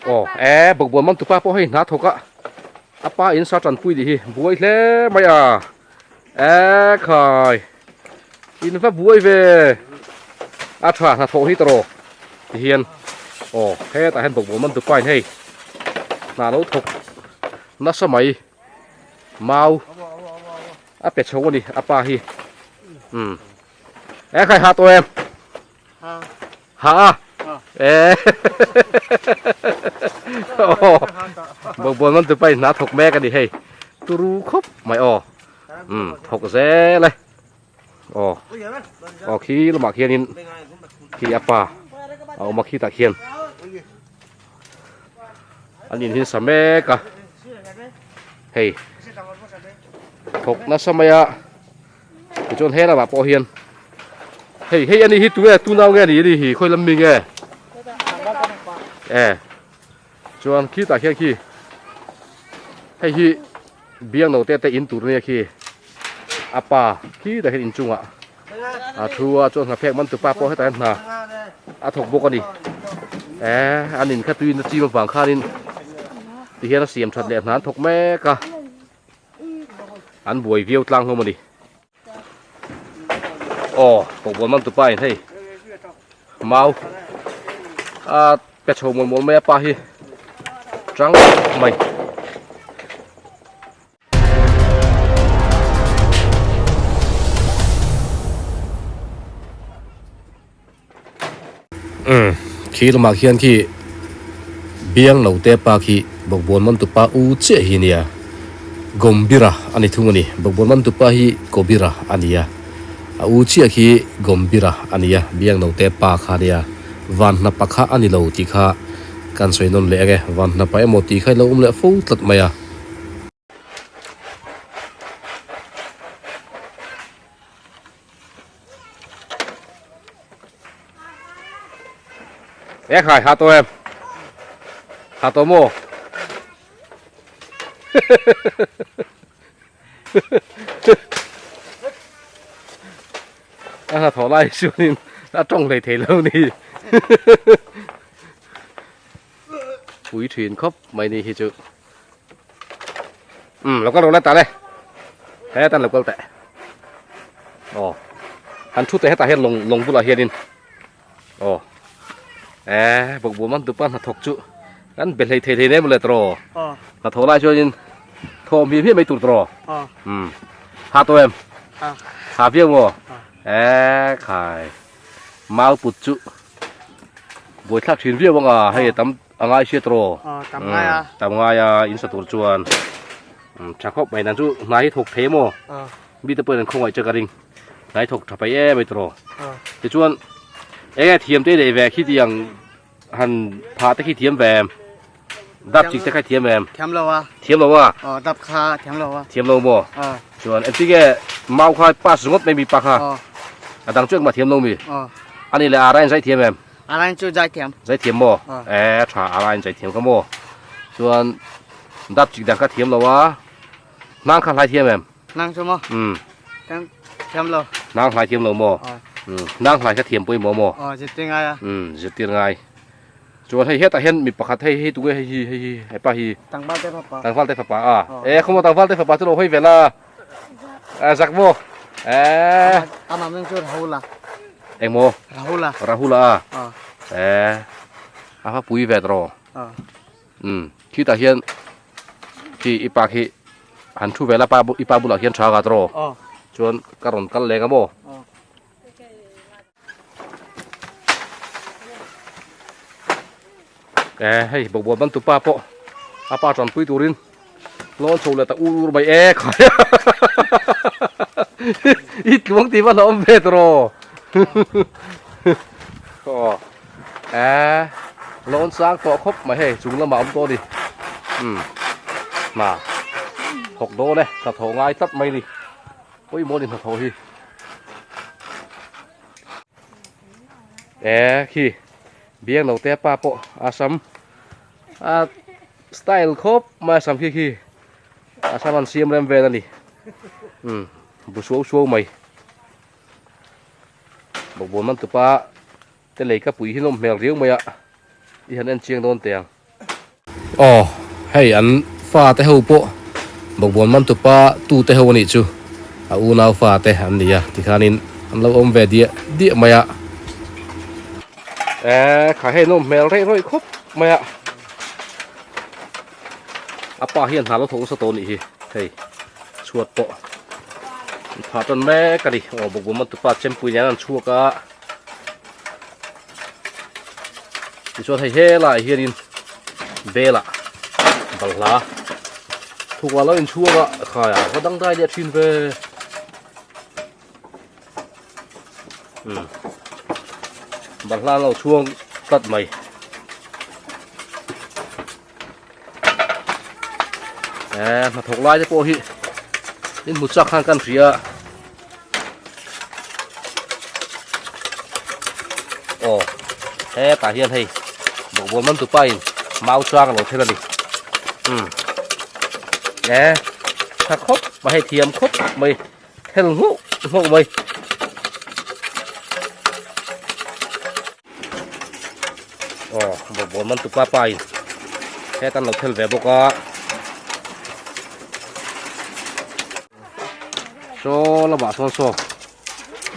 Aw e bawkbawn man tupa pawh hei hna thawk a a pa in sa tanpui tih hi buai hle mai a e khai in va buai ve a tha hna thawh hi tawh ti hian aw hetah hian bawkbawn man tupa in hei hna lo thawk nasa mai mau a pe chho a ni a pa hi umm e khai ha tawh em. Ha a e aw bawkbawn man tupa in hna thawk mek a ni hei turu khawp mai aw um thawk zel e aw aw khi lamah khianin khi a pa a awm a khitah khian an inhin sa mek a hei thawk nasa mai a. Tichuan he lamah pawh hian hei hei ani hi tunge tu nau nge ni ani hi khawi lam mi nge e chuan khitah khian khi hei hi biang no te te in tur ania khi a pa khitah khian inchungah a thu a chuan hnaphek man tupa pawh hetah hian hna a thawk bawk ani e an in kha tuiin a chim avang khanin tihian a siam that leh hna an thawk mek a. An buai viau tlang hlawm a ni. Aw, bawkbawn man tupa in hei mau a pe chho mual mual mai a pa hi tang mai. Umm khi lamah khian khi biang lo te pa khi bawkbawn man tupa u chiah hi nia Gombira a ni thung a ni bawkbawn man tupa hi Kobira a ni a a u chiah khi Gombira a ni a biang lo te pa kha nia van hnapa kha a ni lo tih kha kan sawi nawn leh ange van hnapa emaw tih kha ilo awm leh fo tlat mai a. E khai ha to em ha to mo a ha tho lai chuanin a tawng hlei thei lo ni pui thin khawp mai ni hi chu um lo kal rawh le ta le he tan lo kal teh aw han thu teh hetah hian lawng lawng bulah hianin aw e bawkbawn man tupa hnathawk chu kan be hlei thei hlei nem le tawh hnathawh lai chuanin thawm hmiah hmiah mai tur tawh um ha tawh em ha viau maw e khai mau put chu buaithlak thin viau ang a hei tam A ngai hriat rawh. Aw tam ngai a. Tam ngai a in sa tur chuan tha khawp mai nan chu hna hi thawk thei maw? Aw. Mi te pawhin an khawngaih che ka ring. Hna hi thawk tha pai em mai tawh. Aw. Tichuan enge thiam te nei ve khi tiang han phah te khi thiam ve em? Dap chik te kha thiam em? Thiam lo a. Thiam lo a? Aw dap kha thiam lo a. Thiam lo maw? Aw. Chuan engtinge mau kha pass ringawt mai mi pa kha? Aw. A dang chu engmah thiam lo mi? Aw. Ani leh Ara in zai thiam em? Arain chu zaithiam. Zaithiam maw? Aw. E tha Arain zaithiam kha maw? Chuan dap chik dang kha thiam lo a. Hnang kha hlai thiam em? Hnang chu maw? Um. Hnang thiam lo. Hnang hlai thiam lo maw? Aw. Um. Hnang hlai kha thiam pawimawh maw? Aw, zirtir ngai a. Um, zirtir ngai. Chuan hei hetah hian mi pakhat hei hei tunge hei hi hei hi hepa hi. Tangval te fapa. Tangval te fapa a. Aw. E khawmaw tangval te fapa chu lo hawi ve la. A zak maw? E. Amah hming chu Rahula. Eng maw? Rahula. Rahula a. Aw. E. A va pui ve tawh. Aw. Um, khitah hian khi i pa khi han thu ve la pa i pa bulah khian tha ka tawh. Aw. Chuan ka rawn kal leng a maw? Aw. E hei bawkbawn ban tupa pawh a pa tanpui turin lawn chho leh ta ur ur mai e khai i tluang tih va hlauhawm ve tawh aw e lawn sang tawh khawp mai hei chung lamah awm tawh a ni um hna thawk dawn e hnathawh ngai tlat mai a ni. Pawimawh ni hnathawh hi. E khi biang lo te pa pawh a sam a style khawp mai a sam khi khi a sam an siam rem vel a ni um bu suau suau mai bawkbawn man tupa. Te lei ka pui hi nawm hmel riau mai a, i han en chiang dawn teh ang. Aw, hei an fa te ho pawh bawkbawn man tupa tu te ho a nih chu, a unau fa te an ni a, tikhanin an lo awm ve diah diah mai a. Eee kha hei nawm hmel reih rawih khawp mai a, a pa hian hna lo thawk nasa tawh a nih hi, hei chhuat pawh an phah tan mek a ni, aw bawkbawn man tupa chempui nen an chhuak a. Tichuan hei helaiah hianin bel ah balhla thukah lo inchhuak a khai a va dangdai leh thin ve umm balhla an lo chhuang tlat mai. Eh hnathawk lai te pawh hi in hmu chak khan kan hria aw hetah hian hei bawkbawn man tupa in mau chang a lo thel a ni umm eh tha khawp mai hei thiam khawp mai thel nghauh nghauh mai. Aw bawkbawn man tupa pa in hetan lo thel ve bawk a saw lamah sawn saw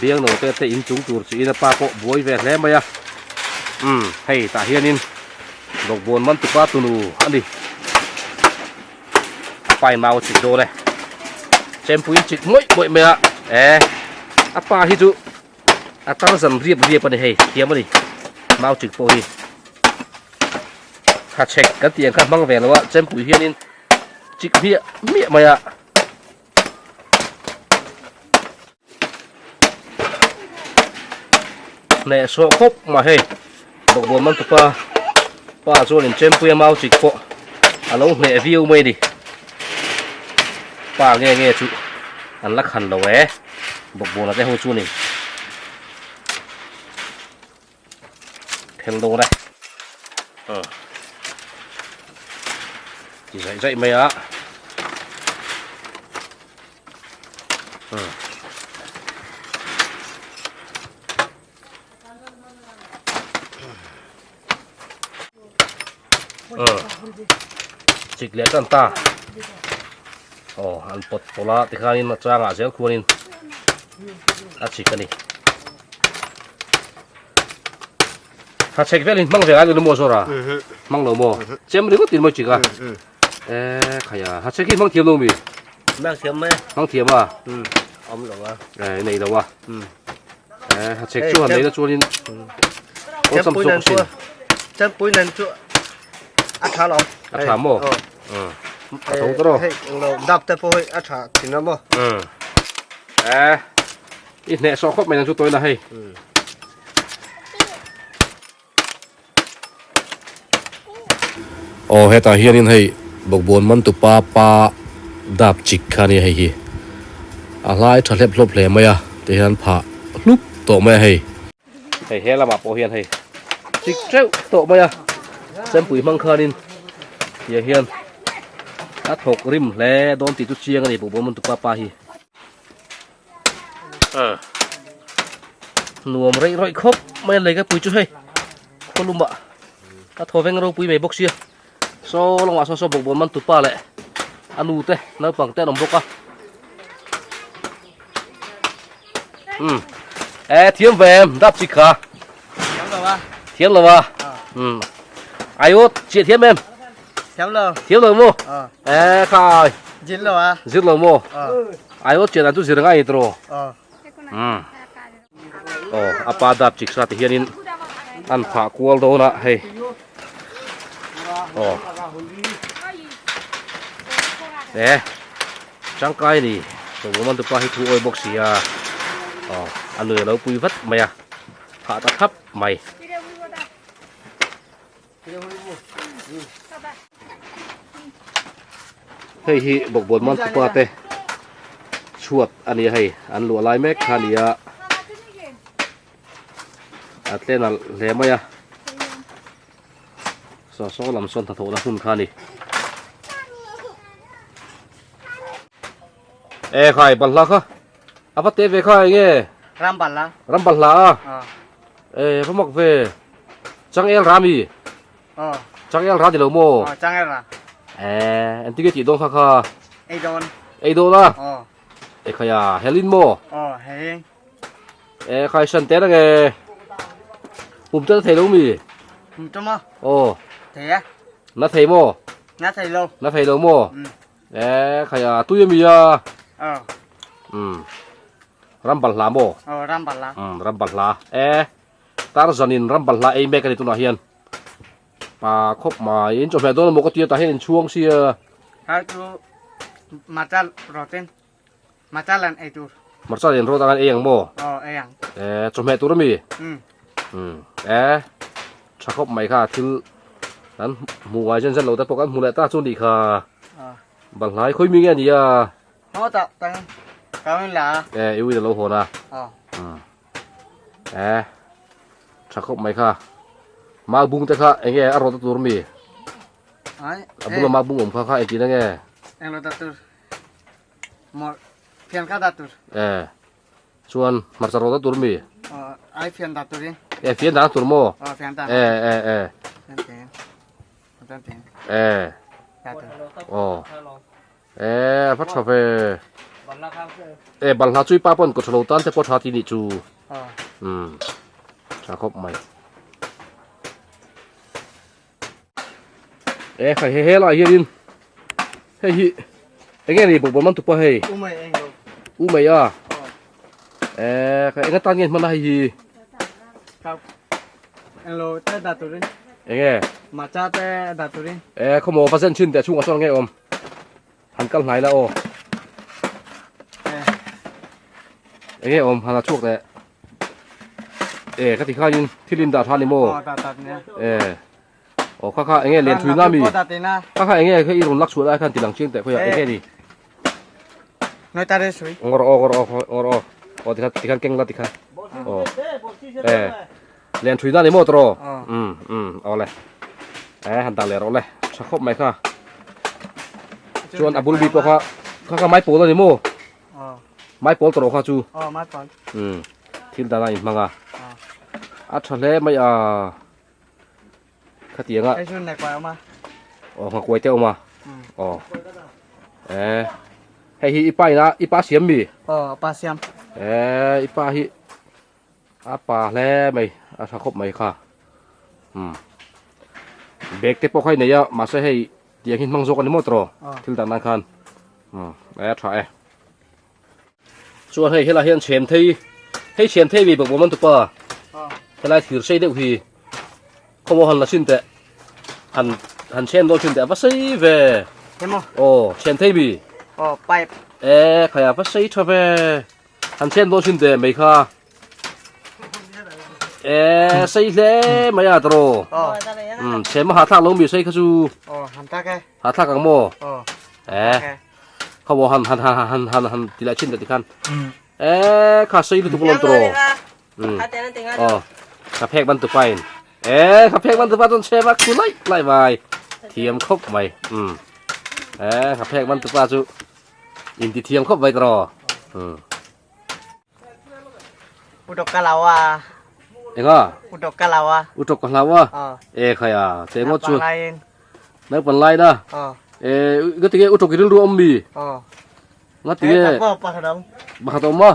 biang no te te in chung tur chi in a pa pawh buai ve hle mai a umm hei tah hianin bawkbawn man tupa tunu a ni a pa in mau a chik dawn e chempui in chik mawih mawih mai a e a pa hi chu A tar zan riap riap a ni hei, thiam a ni mau chik pawh hi. Hachhek kan tih ang kha hmang ve lo a, chempui hianin chik hmiah hmiah mai a. Hneh sawh khawp mai hei, bawkbawn man tupa pa chuanin chempui a mau chik pawh a lo hneh viau mai a ni. Pa nge nge chu an la khan lo e. Bawkbawn te ho chu ni phel dawn e ti zaih zaih mai a chik leh tan ta aw an pawt pawlh a tikhanin a changah zel khuanin a chik a ni ha chhek velin hmang ve ngai lo maw zawra hmang lo maw chem ringawt in maw chik a e khaia ha chhek hi hmang thiam lo mi hmang thiam mai hmang thiam a awm lo a e nei lo a Eh, ha chek chu han nei na chuanin awlsam zawk asin. Chempui nen chu a tha lo. A tha maw? Ừ. A tho ta ro. Hei, lo dap te pawh hei a tha thin a maw? Ừ. Eh, i hneh sawh khawp mai nang chu tawi na hei. Aw hetah hianin hei bawkbawn man tupa pa dap chik kha ania hei hi a hlai tha hlep hlawp hle mai a tihian phah hlup tawh mai a hei. Hei he lamah pawh hian hei chik teuh tawh mai a chempui hmang khanin tiang hian a thawk rim hle dawn tih chu chiang a ni bawkbawn man tupa pa hi. Nuam reih rawih khawp mai a lei ka pui chu hei khaw lumah a thaw veng ropui mai bawk sia saw lamah sawn saw bawkbawn man tupa leh a nu te naupang te an awm bawk a um e thiam ve em dap chi kha thiam lo a thiam lo a um ai ot chiah thiam em thiam lo thiam lo maw e khai zir lo a zir lo maw ai ot chiah dan chu zir ngai ni tawh um aw a pa dap chik sa ti hianin an phah kual dawn a hei aw e tangkai ni chawhmawm an tupa hi thu awi bawk si a aw a nui a lo pui vat mai a phah ta thap mai. Hei hi bawkbawn man tupa te chhuat a ni a hei an luah lai mek kha a ni a a tle nalh hle mai a saw saw lam sawn hnathawhna hmun kha a ni. E khai balhla kha a va te ve kha eng nge ram balhla ram balhla a. E va mak ve. Changel ra mi? Aw. Changel ra ni lo maw? Aw changel ra. E engtin nge tih dawn kha kha? Ei dawn. Ei dawn a? Aw. E khaia helin maw? Aw helin. E khai san te nge. Pum te thei lo mi? Pum te maw? Aw. Thei a. Na thei maw? Na thei lo. Na thei lo maw? E khaia tui a mi a? Aw. Um. Ram balhla maw? Aw ram balhla. Um ram balhla. E Tarzan in ram balhla ei mek a ni tunah hian. Pa khawp mai in chawhmeh dawn a maw ka tia tah hian in chhuang sia. Har chu hmarcha rawtin hmarcha lan ei tur. Hmarcha len rawt ang ei ang maw? Aw ei ang. E chawhmeh tur ami? Um. Um e tha khawp mai kha thil kan hmuh ngai zen zen lo te pawh kan hmu leh ta chu nih kha. Aw. Balhlai khawi mi nge a nia? Haw tak tang kawin la. E i win a lo hawn a. Aw. Um. E tha khawp mai kha. Mau bung te kha enge a rawt a tur mi? A bula mau bung awm kha kha engtin ange? Eng lo dah tur. Mawr fian kha dah tur. E chuan hmarcha rawt a tur mi? Ai fian dah turin. E fian dah tur maw? Aw fian dah. E e e. Fian te. Fian te. E. Dah tur. Aw. E a va tha ve. E balhla chu i pa pawn kaw tha lo tan te pawh tha ti nih chu. Umm tha khawp mai. E khai he he lai hianin hei hi enge ni bawkbawn man tupa hei. U mai eng lo. U mai a. E khai enga tan nge hman a hei hi. Eng lo te dah turin. Enge. Macha te dah turin. E khawmaw va zen chin teh chhungah sawn nge awm. Han kal hnai la aw. Enge awm han a chhuak leh. E ka ti khain thil in dah tha ni maw? E aw kha kha enge len thui na mi? Kha kha enge kha i rawn lak chhuah lai khan ti lang chiang teh khawiah enge ni? Noi ta re sui. Ngawr aw ngawr aw ngawr aw. Aw tikhan tikhan keng la tikhan. Aw. E len thui na ni maw tawh? Um um aw le. E han dah leh rawh le. Tha khawp mai kha. Chuan a bul mi pawh kha kha kha maipawl a ni maw? Maipawl tawh kha chu. Aw maipawl. Um thil dana in hmang a. A tha hle mai a. Khatianga. Hei chu nekuai awm a. Aw nghakuai te awm a. Aw. E hei hi i pa ina i pa siam mi? Aw pa siam. E i pa hi A pa hle mai, a tha khawp mai kha. Umm. Bag te pawh kha i nei a, mahse hei tiang hi hmang zawk a ni maw tawh thil dan nan khan. Umm, a tha e. Chuan hei helai hian chhem thei, hei chhem thei mi bawk bawm an tupa. Helai thir sei deuh hi khawmaw han la chhin teh. Han han chhem dawn chhin teh a va sei ve. Aw, chhem thei mi. Aw, pipe. E, khai a va sei tha ve. Han chhen dawn thin teh mai kha. E sei hle mai a tawh. Um chhem a hahthlak lo mi sei kha chu. Hahthlak ang maw? E kha maw han han han han han han ti leh thin teh tikhan. E kha sei lutuk alawm tawh. Um aw ka phek ban tupa in. E ka phek ban tupa chuan chhem a khu laih laih mai. Thiam khawp mai. Um e ka phek ban tupa chu. In ti thiam khawp mai tawh. Hmm. Utok ka lau a. Enga? Utok ka lau a. Utok ka hlau a? E khai a, te ngawt chu. Nau pan lai na. E nga tinge utok i rilru awm mi? Nga tinge? Pakhat awm a?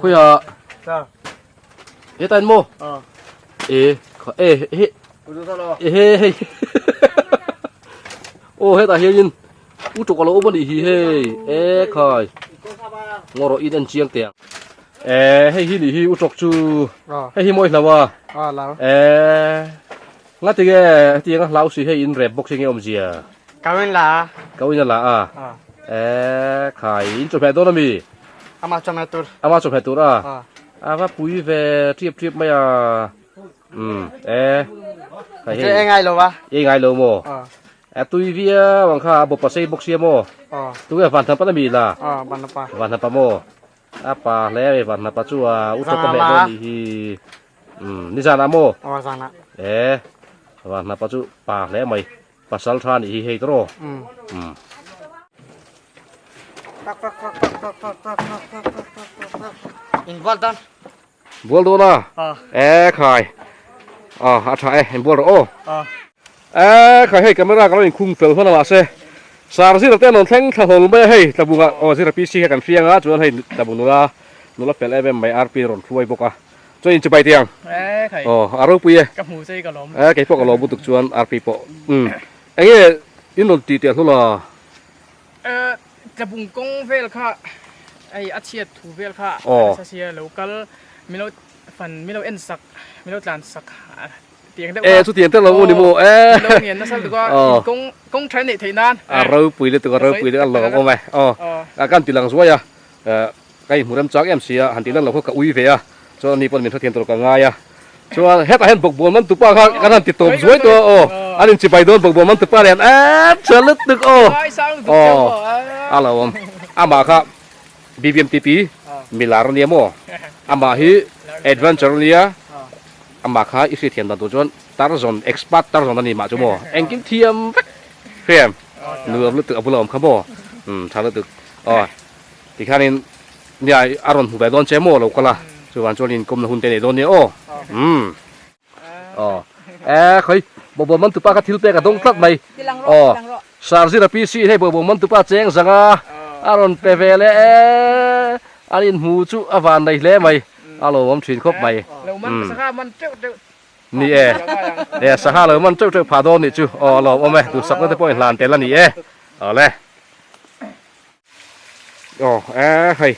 Khawiah? Hetain maw? E kha e he e he hei. Aw hetah hianin U tuk a lo awm a nih hi hei e khai ngaw rawh in en chiang teh ang e hei hi nih hi u tuk chu hei hi mawi hlo a e nga tinge hetiang a hlau si hei in rep bawk si nge awmzia kau in la a kau in a la a e khai in chawhmeh dawn ami ama chawhmeh tur ama chawhmeh tur a a va pui ve ṭiap ṭiap mai a. Um e khai hei e ngai lo a e ngai lo maw a tui viau ang kha a bawpa sei bawk sia maw tunge van hnapa na mi la van hnapa van hnapa maw a pa hle mai van hnapa chu a u tawk a meh dawn nih hi um ni zan ah maw zan ah e van hnapa chu pa hle mai pasal tha nih hi hei tawh um in bal dan. Bual dawn a? E khai. A a tha e, in bual rawh aw. E khai hei camera ka lo inkhung fel hman a mahse Sir Zira te an rawn thleng thla hlawl mai a hei Tlabunga aw Zira PC kha kan hriang a chuan hei Tlabung nula nula fel em em mai RP rawn hruai bawk a chuan in chibai tiang aw a ropui e Ka hmu che i ka lawm e keipawh ka lawm lutuk chuan RP pawh umm enge in rawn tih teh hlawla Tlabung kawng vel kha hei a chhiat thu vel kha a nasa sia lo kal min lo fan min lo en sak min lo tlan sak tiang deuh kha. E chutiang te lo u ni maw e. Min lo ngen nasa lutuk a in kawng kawng tha neih theih nan. A ropui lutuk a ropui lutuk a lawm awm e aw a kan ti lang zuai a ka inhmu rem chak em sia han tih lan loh kha ka ui ve a chuan ani pawn min hrethiam tur ka ngai a chuan hetah hian bawkbawn man tupa kha kan han ti tawp zuai tawh a aw an inchibai dawn bawkbawn man tupa nen emm chhuah lutuk aw aw a lo awm amah kha BBMTP milar ania maw amah hi adventure ania amah kha i hriatthiam dan tur chuan tarzan expert tarzan ani mah chu maw engkim thiam vek hriam nuam lutuk a bula awm kha maw umm tha lutuk aw. Tikhianin nia a rawn hmu ve dawn che maw lo kal a, chuvang chuan inkawmna hun te nei dawn nia aw. Umm. Aw. E khawi, bawhbawm man tupa kha thil pek a dawng tlat mai. Aw. Sir Zira PC in hei bawhbawm man tupa cheng zang a, a rawn pe ve leh e. An inhmu chu a van nei hle mai. A lo awm thin khawp mai. Umm. Ni e. E sangha lo man teuh teuh phah dawn nih chu. Aw a lawm awm e, duhsakna te pawh inhlan tel a ni e. Awle. Aw eh hei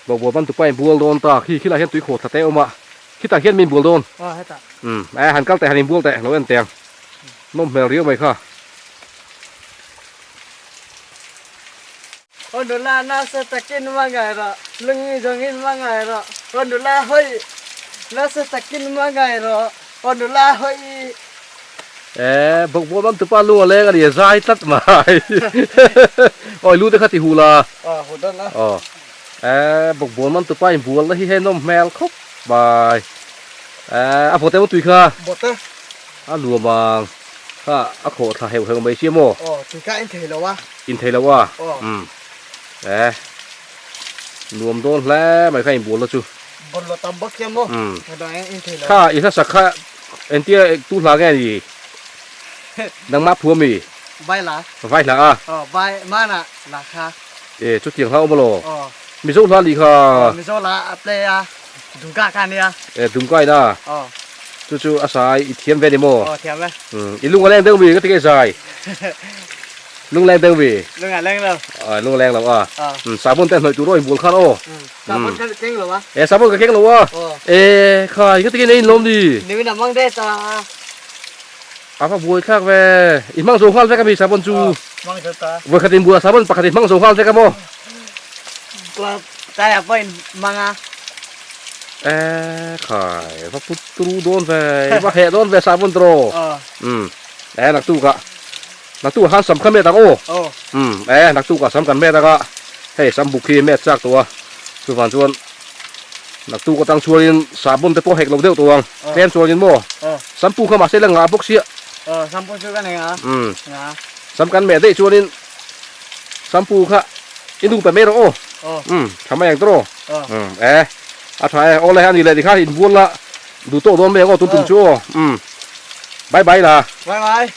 bawkbawn ban tupa in bual dawn ta khi khilaiah hian tui khawh thla te a awm a khitah hian min bual dawn aw hetah umm eh han kal teh han inbual teh lo en teh ang nawm hmel riau mai kha. Aw nula nasa takin mangai rawh lungi zawngin mangai rawh aw nula hawi nasa takin mangai rawh aw nula hawi. Eh, bawkbawn an tupa lung a leng a ni, a zai tlat mai. Awi lu te kha ti hu la. Aw, hu dawn a. Aw. Eh, bawkbawn an tupa in bual na hi hei nawm hmel khawp mai. Eh, a vawt emaw tui kha? Vawt e. A nuam ang. Kha a khawh thla heuh heuh mai sia maw? Aw, tui kha in thei lo a. In thei lo a? Aw. Umm. Eh, nuam dawn hle mai kha in bual na chu. Bawlhhlawh tam bawk sia maw? Umm. In thei lo. Kha i hlasak kha Entia tu hla nge ni? Nangmah phu ami? Vai hla. Vai hla a? Aw, vai mana la kha. E, chutiang hla awm alaw? Aw. Mizo hla nih kha. Aw, Mizo hla a play a, Dumka kha ania. E, Dumka ina? Aw. Chu chu a sai i thiam ve ni maw? Aw, thiam e. Umm, i lung a leng deuh mi? Ka ti nge zai? Lung leng deuh mi? Lung a leng lo. Aw, lung a leng lo a. Aw. Umm, sabun te hnawih tur aw inbual khan aw. Umm. Sabun ka keng lo a. E sabun ka keng lo a. E khai ka tikin ei in lawm ni. Nimin a mang det a. A va buai thlak ve. I hmang zo nghal vek a mi sabun chu. Hmang zo ta. Vawi khat in bulah sabun pakhat i hmang zo nghal vek a maw. Tlai ah pawh in hmang a. E khai va put turu dawn ve. I va heh dawn ve sabun tawh. Umm e naktuk ah. Naktuk ah khan sam kha met ang aw. Umm e naktuk ah sam kan met ang a, hei sam buk hi met chak tawh a, chuvang chuan naktuk atang chuanin sahbawn te pawh hek lo deuh tawh ang, tlem chuanin maw sampu kha mahse la ngah bawk sia. Umm sam kan meh daih chuanin sampu kha i nu pe mai rawh aw. Umm tha mai ang tawh aw. Umm e a tha e, awle a ni leh tikhan inbual la duh tawh dawn mai ang aw tun tum chu aw. Umm bye bye la. Bye bye.